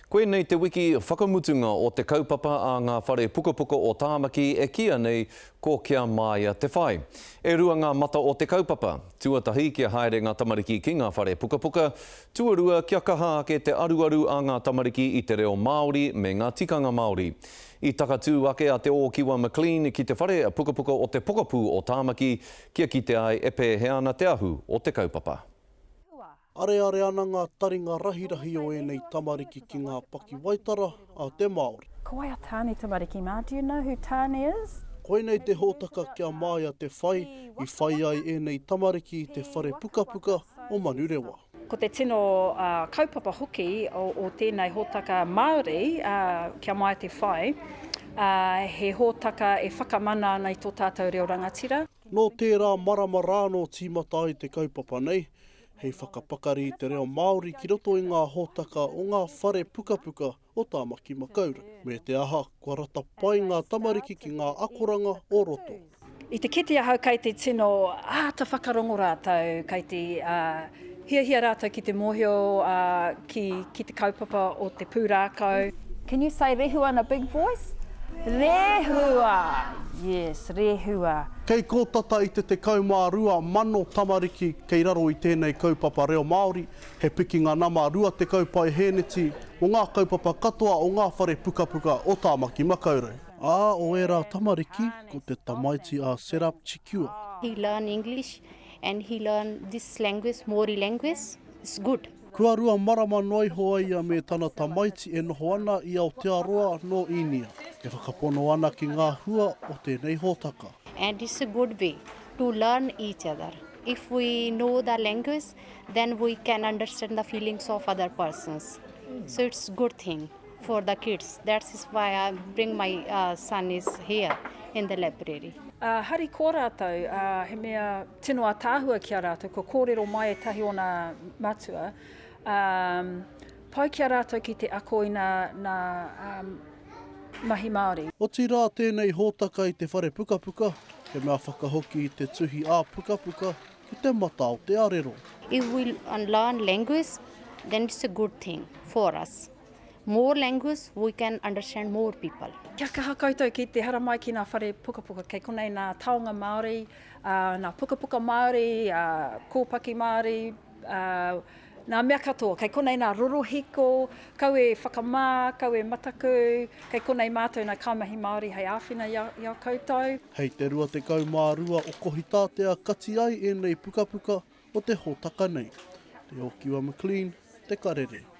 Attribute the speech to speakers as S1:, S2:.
S1: Koinei te wiki whakamutunga o te kaupapa a ngā whare pukapuka o Tāmaki e kīia nei ko Kia Māia Te Whai. E rua ngā mata o te kaupapa. Tuatahi kia haere ngā tamariki ki ngā whare pukapuka, tuarua kia kaha ake te aruaru a ngā tamariki i te reo Māori me ngā tikanga Māori. I takatū ake a Te Ōkiwa McLean ki te whare pukapuka o te pokapū o Tāmaki kia kite ai e pēhea ana te ahu o te kaupapa.
S2: Areare ana ngā taringa rahirahi o ēnei tamariki ki ngā pakiwaitara a te Māori.
S3: Ko wai a Tāne tamariki mā? Do you know who Tāne is?
S2: Koinei te hōtaka Kia Māia Te Whai i whai ai ēnei tamariki i te whare pukapuka o Manurewa.
S3: Ko te tino kaupapa hoki o tēnei hōtaka Māori, Kia Māia Te Whai, he hōtaka e whakamana ana i tō tātou reo rangatira.
S2: Nō tērā marama rānō tīmata ai te kaupapa nei, hei whakapakari i te reo Māori ki roto i ngā hōtaka o ngā whare pukapuka o Tāmaki Makaurau. Me te aha, kua rata pai ngā tamariki ki ngā akoranga o roto.
S3: I te kite ahau kei te tino āta whakarongo rātou, kei te hiahia rātou ki te mōhio ki te kaupapa o te pūrākau. Can you say rehua in a big voice? Rehua! Yes, rehua.
S2: Kei kō tata i te 12,000 tamariki kei raro i tēnei kaupapa reo Māori, he pikinga nama 20 paehēneti mō ngā kaupapa katoa o ngā whare pukapuka o Tāmaki Makaurau. Ā, o ērā tamariki, ko te tamaiti a Serap Chikua.
S4: He learn English and he learn this language, Mori language, it's good.
S2: Kua rua marama noa iho a ia me tana tamaiti e noho ana i Aotearoa nō Īnia, e whakapono ana ki ngā hua o tēnei hōtaka.
S4: And it's a good way to learn each other. If we know the language, then we can understand the feelings of other persons. So it's good thing for the kids. That is why I bring my uh, son is here in the library.
S3: Uh, harikoa rātou, uh, he mea tino ataahua ki a rātou, kua kōrero mai ētahi o nā matua, um, pai ki a rātou ki te ako i nā, nā um, mahi Māori.
S2: Otirā tēnei hōtaka i te whare pukapuka, he mea whakahoki i te tuhi ā-pukapuka ki te mata o te arero.
S4: If we learn language, then it's a good thing for us. More language, we can understand more people.
S3: Kia kaha koutou ki te haramai ki nā whare pukapuka, kei konei nā taonga Māori, nā pukapuka Māori, kōpaki Māori, nā mea katoa. Kei konei nā rorohiko, kau e whakamā, kau e mataku, kei konei mātou nā kaimahi Māori hei āwhina i a, i a koutou.
S2: Hei te 22 o Kohitātea kati ai ēnei pukapuka o te hōtaka nei. Te Okiwa McLean, Te Karere.